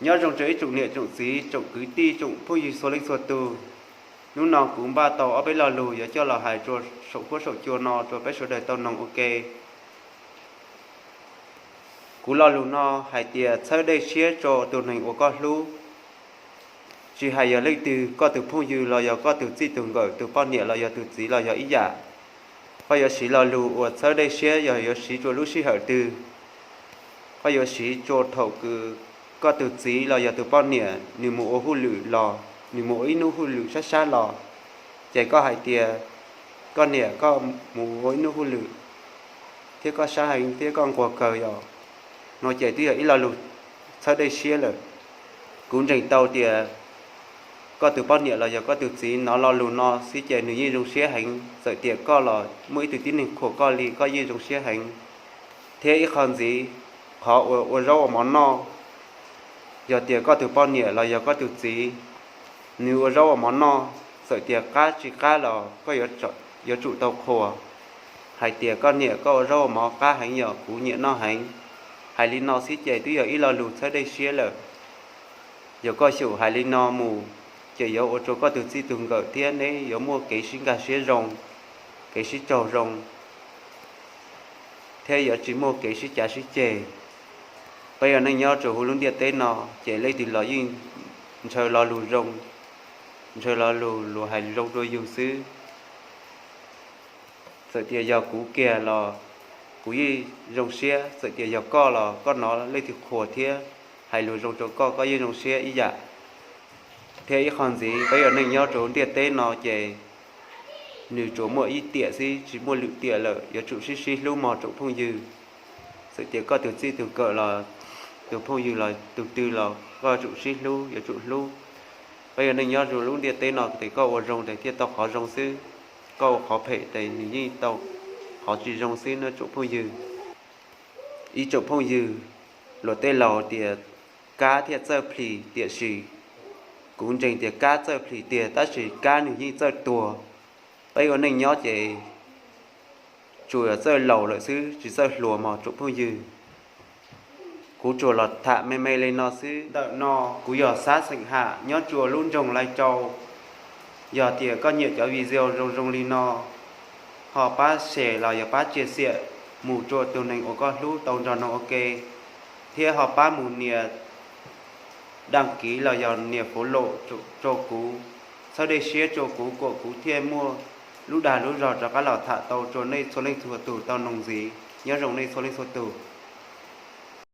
Nyob zoo rau ib tsoom niam tsoom txiv, tsoom kwv tij, tsoom phooj ywg txhua leej txhua tus. Hnub no kuv npaj tau ob peb lo lus yuav coj los hais rau saum huab saum cua no rau peb sawv daws tau noog ua ke. Kuv lo lus no hais tias txhawb dej siab rau tus neeg uas koj hlub. Tsis hais yog leej twg, koj tus phooj ywg los yog koj tus txij tus nkawm, tus poj niam los yog tus txiv los yog ib yam. Koj yuav siv lo lus uas txhawb dej siab yog yuav siv rau lub sij hawm twg? Koj yuav siv rau thaum kws koj tus txiv los yog tus poj niam nws mus ua hauj lwm los, nws mus ua ib hnub hauj lwm sab sab los, ces koj hais tias, koj niam, koj mus ua ib hnub hauj lwm thiab koj sab heev thiab koj nquag kawg yom. No ces twb yog ib lo lus txhawb dej siab lawm. Kuv ntseeg tau tias koj tus poj niam los yog koj tus txiv hnov lo lus no xwb ces nws yeej zoo siab heev. Txawm tias koj los muaj ib tug tib neeg khuam koj li koj yeej zoo siab heev. Thiab ib qho ntxiv, qhov uas ua zaub ua mov noj, yog tias koj tus poj niam los yog koj tus txiv nws ua zaub ua mov noj, txawm tias qab tsis qab los koj yuav tsum tau qhuas hais tias, koj niam, koj ua zaub ua mov qab heev yom, kuv nyiam noj heev. Hais li no xwb ces twb yog ib lo lus txhawb dej siab lawm. Yog koj xyaum hais li no mus, ces yuav ua rau koj tus txij tus nkawm thiab neb yuav muaj kev sib nkag siab zoo, kev sib raug zoo, thiab yuav tsis muaj kev sib cav sib ceg. Peb yog neej nyob rau hauv lub ntiaj teb no, ces leej twg los yeej ntshaw lo lus zoo, ntshaw lo lus, lus hais zoo rau yus xwb. Txawm tias yog kuv kiag los kuv yeej zoo siab, txawm tias yog koj los koj hnov leej twg qhuas thiab hais lus zoo rau koj, koj yeej zoo siab ib yam. Thiab ib qho ntxiv, peb yog neej nyob rau ntiaj teb no ces nws tsuas muaj ib tiam xwb, tsis muaj lwm tiam lawm, yuav tsum sib sib hlub mog tsoom phooj ywg. Txawm tias koj tus txij tus nkawm los tus phooj ywg los tus twg los koj yuav tsum sib hlub, yuav tsum hlub. Peb yog neej nyob rau lub ntiaj teb no ces koj ua zoo ces thiaj tau qhov zoo xwb, koj ua qhov phem ces nws yeej tau qhov tsis zoo xwb nawb tsoom phooj ywg. Ib tsoom phooj ywg, luag tej laus tias kab thiaj txawj plhis, tiam sis kuv ntseeg tias kab txawj plhis tiag tab sis kab nws yeej txawj tuag. Peb ua neej nyob ces tsuas yog txawj laus lawm xwb tsis txawj hluas mog tsoom phooj ywg. Kuv tsuas los tham me me li no xwb. Ntawm no kuv yog Xab xeem Ham nyob rua lub nroog Lais Cau. Yog tias koj nyiam cov video zoo zoo li no, ho pab share los yog pab tsia xiam mus rua tus neeg uas koj hlub tau nrog noog ua ke, thiab ho pab mus nias daj kiv los yog nias follow rua kuv, txhawb dej siab rua kuv kom kuv thiaj muaj lub dag lub zog rov qab los tham tau rua nej txhua leej txhua tug tau noog ntxiv. Nyob zoo nej txhua leej txhua tug.